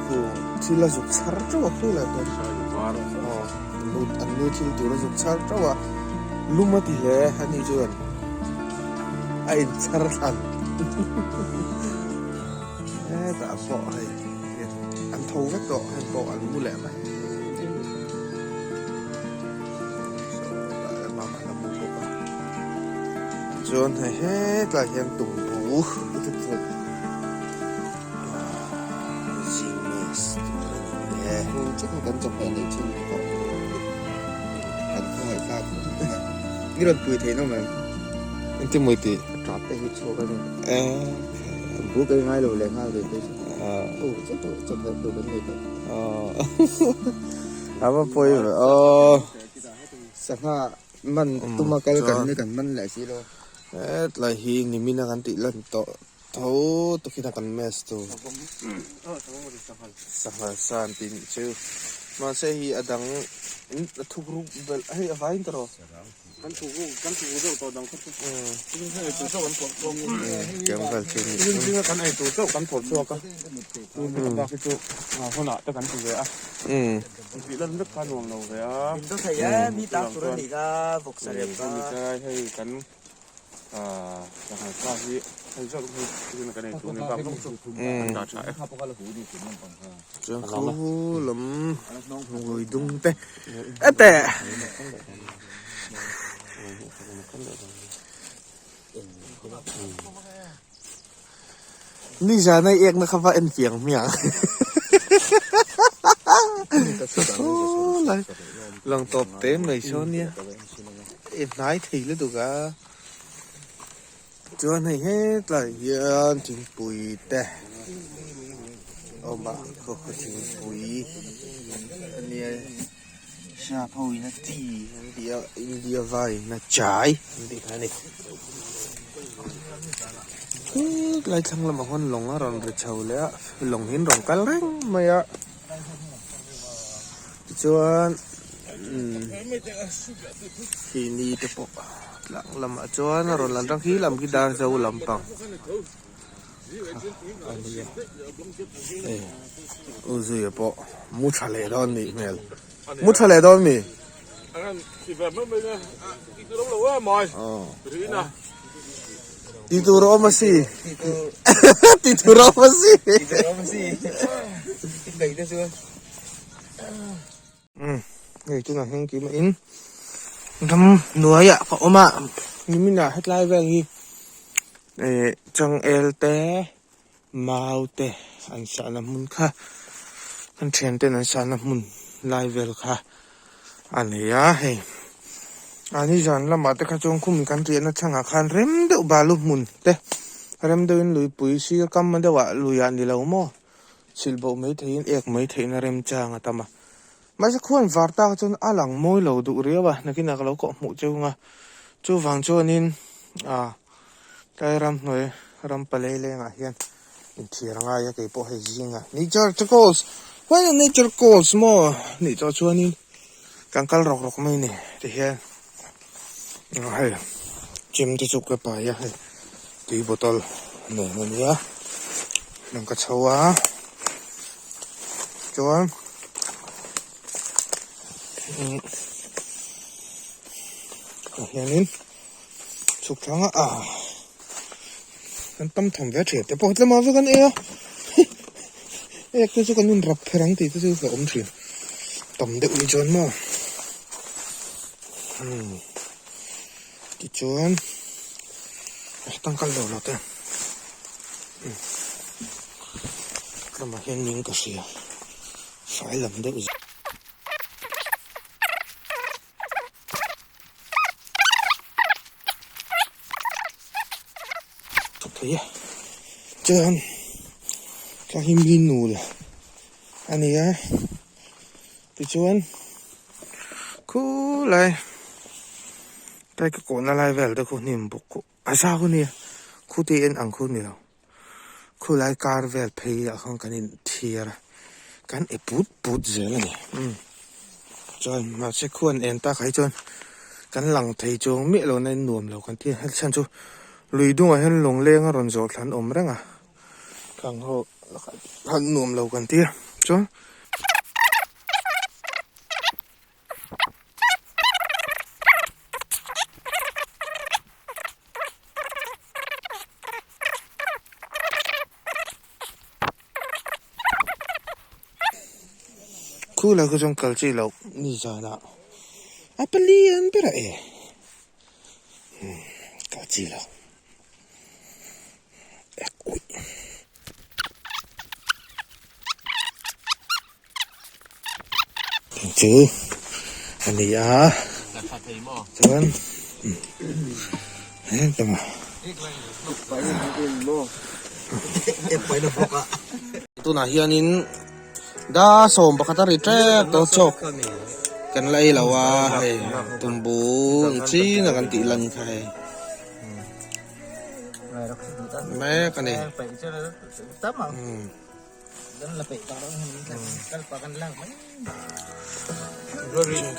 khu thil a zuk chhar teuh a khu leh dawn. Aw an nu thil tur a zuk chhar teuh a lum a ti hle a ni chuan a inchhar thlan. Hetah pawh hei an tho vek tawh heng pawh an mu leh mai. Chuan hei hetlai hian tumbu zing mes tur a ni e. Kan chawhmeh neih chhun pawh kan khawngaih thlak ni rawn pui theih nawm em? Engtin mawi tih? A tap te hi chhuak a ni. Tumbu ka ngai lo leh nghal ve phei chu. Aw chawhmeh tur kan nei tawh. A va pawi ve aw. Sangha man tuma kal kan ni kan man leh si lo. Hetlai hi nimina kan tih lan tawh tho takin a kan mess tu sanghal san tih nih chu mahse hi a dang in a thuk ruk belh hei a vaiin ta rawh. Kan thuk ruk kan thuk ruk deuh tawh dang kha chu hei tur chauh kan phawrh chhuak Tiang vel chu ni. Zinga kan ei tur chauh kan phawrh chhuak a tun hi bak hi chu hunah te kan ti ve a. Tih lan vek kha nuam lo ve a. Min daw thei e, mi tak tur a nih kha vawksa rep kha. Hemi tlai hei kan sanghal sa hi hei zawk hi tuna kan ei tur ni bak zawk chu kan dah tha e. Chuan khu lam ngawi dung te e teh. Nizan a i ekna kha va en fiang hmiang. Lai lang tawp te mai sawn nia. I hnai thei lutuk a. Chuan hei hetlai hian thingpui te awm a khaw khaw thingpui a nia sap ho in a tea an tih a India vai in a chai an tih kha a ni. Hetlai thlang lamah khawn lawng a rawn ri chho leh a lawng hi an rawn kal reng mai a tichuan khi ni te pawh tlang lamah chuan a rawn lan rang khi lam khi Darzo lampang kha a nia hei u zuia pawh mu tha leh dawn nih hmel mu tha leh dawn mi. Ti tur a awm a si. Ti tur a awm a si. Ti tur a awm a si. I ngaih na chuan. Umm hei tunah hian keimah in ram hnuaiah ka awm a niminah hetlai vel hi eh changel te mau te an sahna hmun kha kan thian ten an sahna hmun lai vel kha a ni a hei a nizan lamah te kha chuan khum kan riahna chhangah khan rem deuh balu hmun te rem deuhin luipui sir kam deuhah luiah ni lo maw silh boh mai theihin ek mai theihna remchang a tam a mahse khuan var tak chuan a lang mawi lo duh riau a nakinah ka lo kawh hmuh cheu ang a chuvang chuanin ah Tlai ramhnuai ram palei lengah hian inthiar a ngai a kei pawh hei zingah nature te calls when the nature calls maw nih tawh chuanin kan kal rawk rawk mai a ni tihian hei gym te chu ka pai a hei tui bottle nen a nia lang ka chho a chuan ah hianin. Chhuk thlang a ah kan tam tham ve thin te pawh tlema vek an ei a ek te chu kan in rap pher ang tih te chu ka awm thin tam deuh ni chuan maw umm tichuan tangkal lo lo te umm lamah hian ning ka hria fai lam deuh. Thei a chuan tah hi mi nul a ni a tichuan khulai tlai ka kawhna lai vel te khu hnim bawk khu a zau a nia khu te en ang khu a ni lo khulai kar vel phei ah khan kan inthiar a kan e put put zel a ni umm chuan mahse khuan en tak ah hi chuan kan lang thei chuang miah lo na in nuam lo kan ti a chhan chu lui dungah hian lawngleng a rawn zawh thla an awm reng a khang ho khan nuam lo kan ti a chuan. Khulai khu chuan kal chi loh ni zanah a palian ber a e kal chi lo ek uih. Chu a ni a chuan tunah hianin dar sawm pakhat a ri tep tawh chawk kan la ei lo a hei tumbu chin a kan tih lan kha hei mek a ni.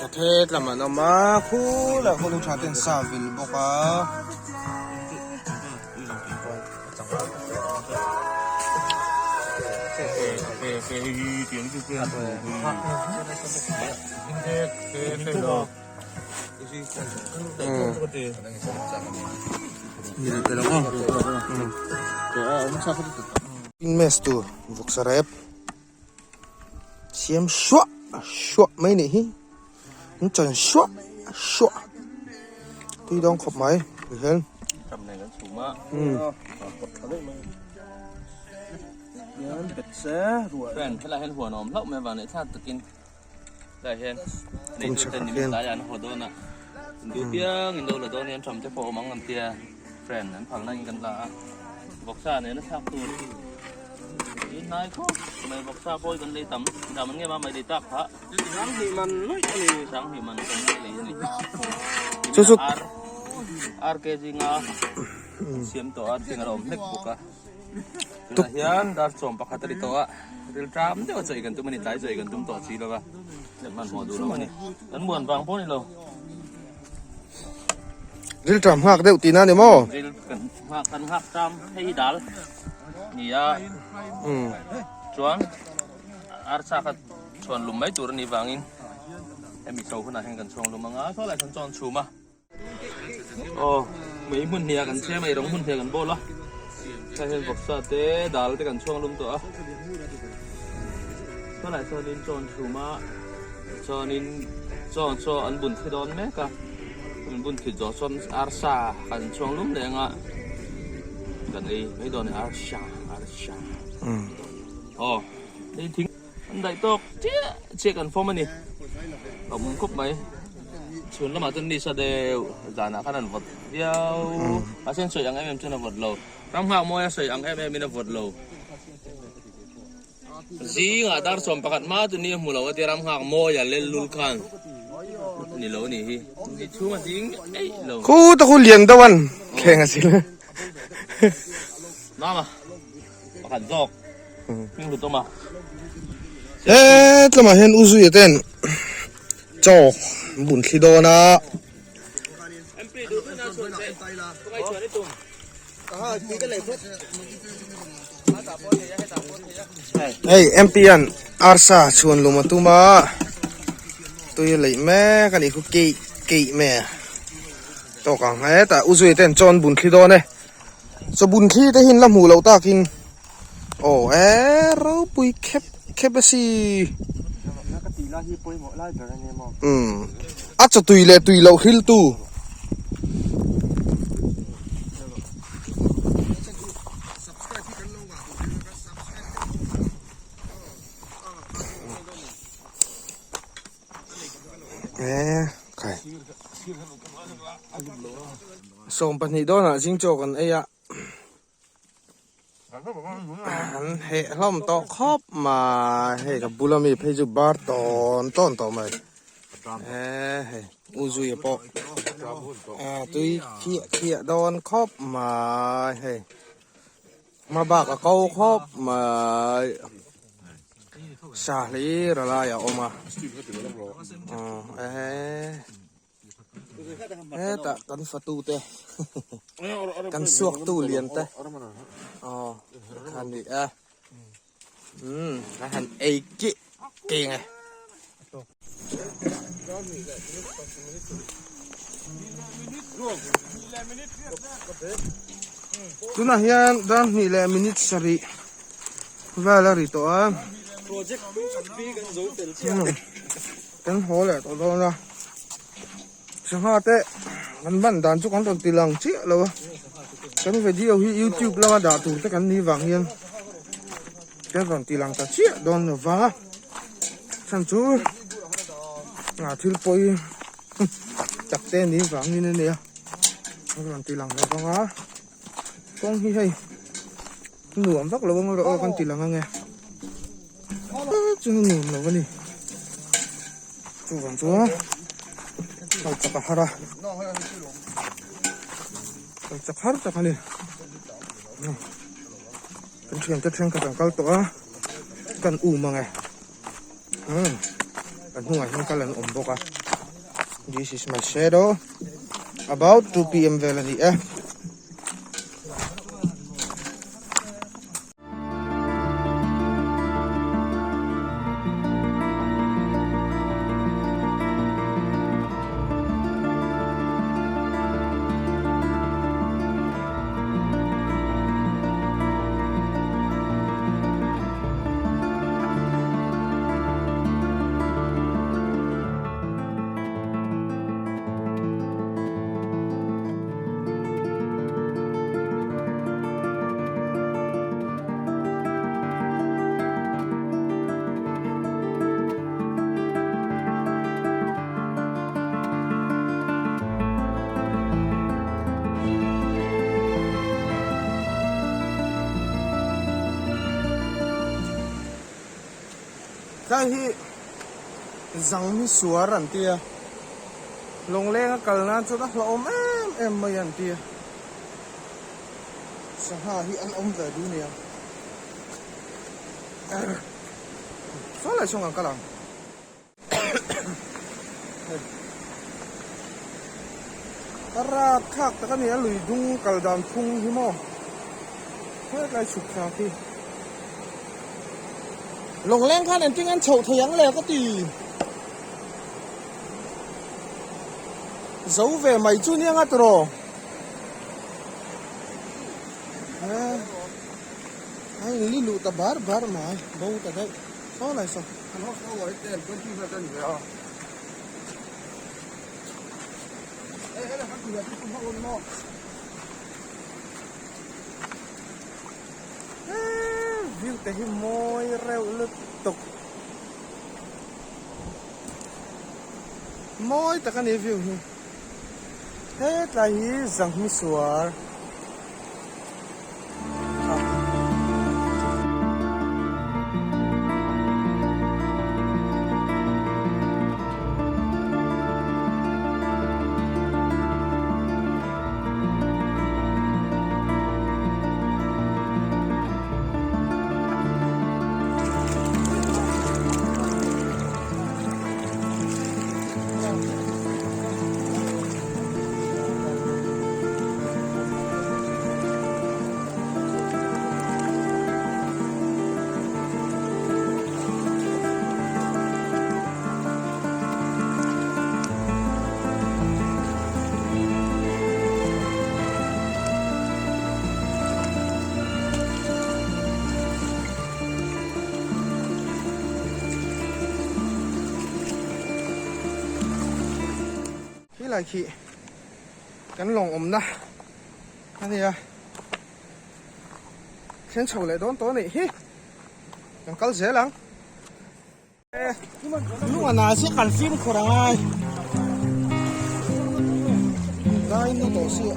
Ka thet lam an awm a khulai khaw lu tha ten sa vil bawk a. Mes tur vawksa rep siam suah suah mai nih hi an chan suah suah tui dawng khawp mai tihian Tlaiah hian neitu ten nimin tlaiah an haw dawn a, induh piang in lo la dawn hian ṭham te pawh awm ang an tia friend an phalna in kan la a, vawksa nena thlak tur hi hnai khawp mai vawksa pawh hi kan lei tam dam an nge ma mai lei tak phah sanghnih man lawih a ni sanghnih man kan lei a ni Chu chu ar ar kg nga siam tawh a thing a lo awm hlek bawk a. Tunah hian dar sawm pakhat a ni tawh a, ril ṭam deuh a chawi kan tum a ni, tlai chawi kan tum tawh si lo va, kan hmanhmawh duh lo a ni, kan muan vang pawh a ni lo. Ril ṭam nghak deuh tihna a ni maw? Ril kan nghak kan nghak ṭam, hei hi dal ni a, chuan arsa kha chhuan lum mai tur a nih vangin hemi chho hunah hian kan chhuang lum ang a, saw lai sawn chuan chhum a. Aw mei hmun hnih ah kan chhem a ei rawng hmun hnih ah kan bawl a tlai hian vawksa te dal te kan chhuang lum tawh a tunah chuanin chawn chhum a chuanin chaw chaw an bun thli dawn mek a an bun thli zawh chuan arsa kan chhuang lum leh anga kan ei mai dawn a ni arsa arsa aw hei thing An daih tawk chiah chiah kan fawm a ni. A awm khawp mai. Chhun lamah chuan ni sa deuh zanah khan an vawt viau. Mahse an sawi ang em em chuan a vawt lo. Ram nghak mawi a sawi ang em em in a vawt lo. Zingah dar 11 hma chu ni a hmu lo a tia ram nghak mawi a lel lul khan a ni lo a nih hi. Ni chhung a zing eih lo. Khu ta khu lian deuh an thleng a si le. Mama pakhat zawk. He tlamah hian u zuia ten chaw an bun thli dawn a. Hei MP an arsa chhuan lum a tum a tui a leih mek a nih khu keih keih mai a tawk ang hetah u zuia ten chaw an bun thli dawn e. Chaw bun thli te hi an la hmuh loh takin aw e ropui khep khep a si umm a chaw tui leh tui loh hril tu. E khai 12 dawnah zing chaw kan ei a an heh hlawm tawh khawp mai hei ka bula mi phei chu bar tawn tawn tawh mai e hei u zuia pawh a tui khiah khiah dawn khawp mai hei. Hma bak a ko khawp mai sa hlir a lai a awm a hetah kan fatu te kan suak tu lian te aw kha ni a umm a han ei kih keng e. Tunah hian dar hnih leh minute sarih vel a ri tawh a. Kan haw leh tawh dawn a sangha te kan ban dan chu kan rawn ti lang chiah lo a kan video hi youtube lama dah tur te kan nih vang hian kan rawn ti lang ta chiah dawn lo va chhan chu ah thil pawi tak te nih vangin a nia kan rawn ti lang lo vang a kawng hi hei nuam vak lo ang erawh kan ti lang ang e chu nuam lo a ni chuvang chuan kal chak a har a kal chak har tak a ni kan thiante thenkhat an kal tawh a kan um ang e kan hnungah hian kal an awm bawk a this is my shadow about 2 pm vel a ni e. Tlai hi zang hi suar an tia lawnglenga kal nan chuan a hlauhawm em em mai an tia sangha hi an awm ve duh nia saw lai sawn kan kal ang. A rap thlak tak a ni a lui dung kal dan phung hi maw hetlai chhuk thlak hi lawngleng khan engtin an chhoh thei ang le ka ti zo ve mai chu nia nga tiraw a in li luh ta bar bar mai bo ta daih saw lai saw. View te hi mawi reuh lutuk mawi tak a ni view hi hetlai hi zanghmi suar. Helai khi kan lawng awmna a nia then chho leh dawn tawh a nih hi kan kal zel ang lung a na si kan fimkhur a ngai dai na tawh si a.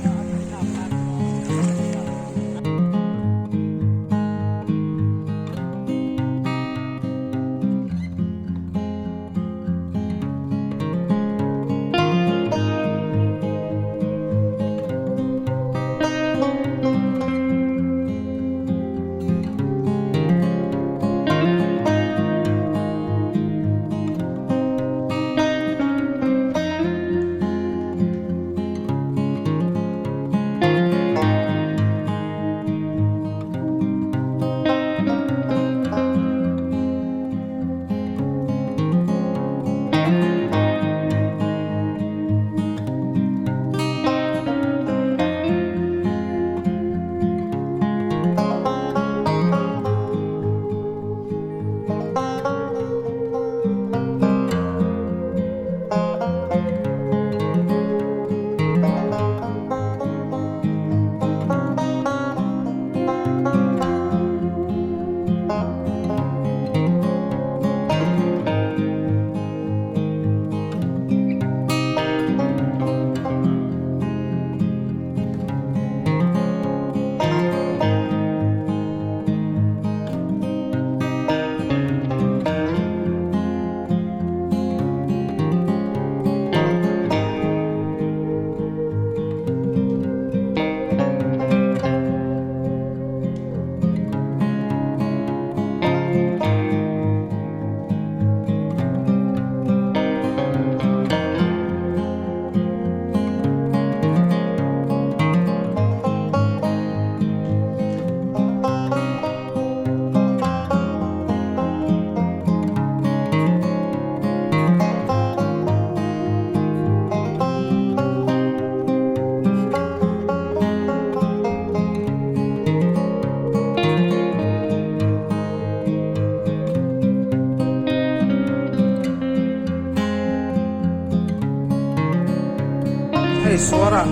Hei suar ah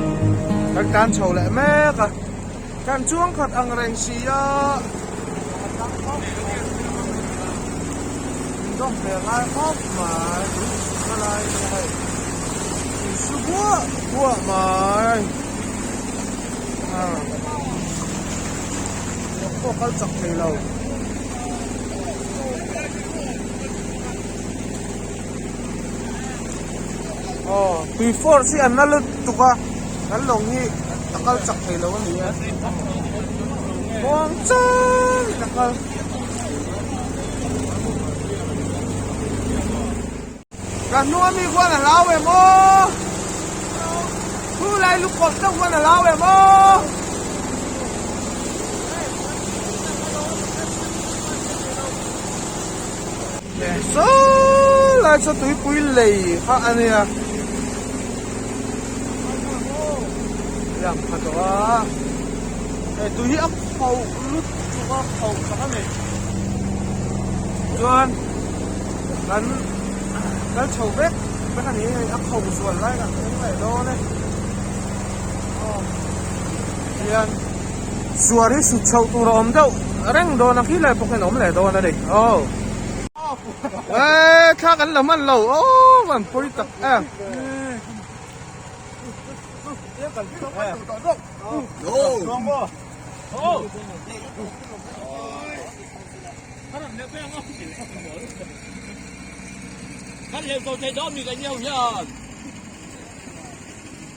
kan tlan chho leh mek a, kan chuang khat ang reng si a. In dawm ve ngai khawp mai, tui sukna lai te hei in su buah buah mai. Lawng pawh kal chak thei lo. Aw tui force hi an la lutuk a kan lawng hi a kal chak thei lo a ni e muang changin a kal. Ka hnung ami khuan a hlau em aw thu lai lukawlh deuh khuan a hlau em aw. Saw lai chu tuipui lei kha a nia liam kha tawh a hei tui hi a khauh lutuk a khauh tak a ni chuan kan kal chho vek vek a ni hei a khauh zual lai kan thleng leh dawn e aw hian suar hi sut chhoh tur a awm deuh reng dawn a khi lai pawh khian a awm leh dawn a ni aw eee thla kan la hman lo aw van pawi tak em.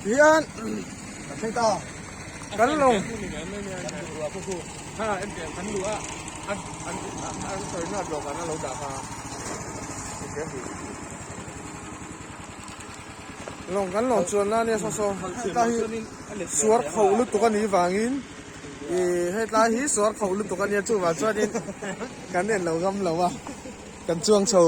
Hian kan lawng lawng kan lawng chuan na nia saw saw hetlai hi suar kho lutuk a nih vangin ih hetlai hi suar kho lutuk a nia chuvang chuanin kan en lo ngam lo a kan chuang chho.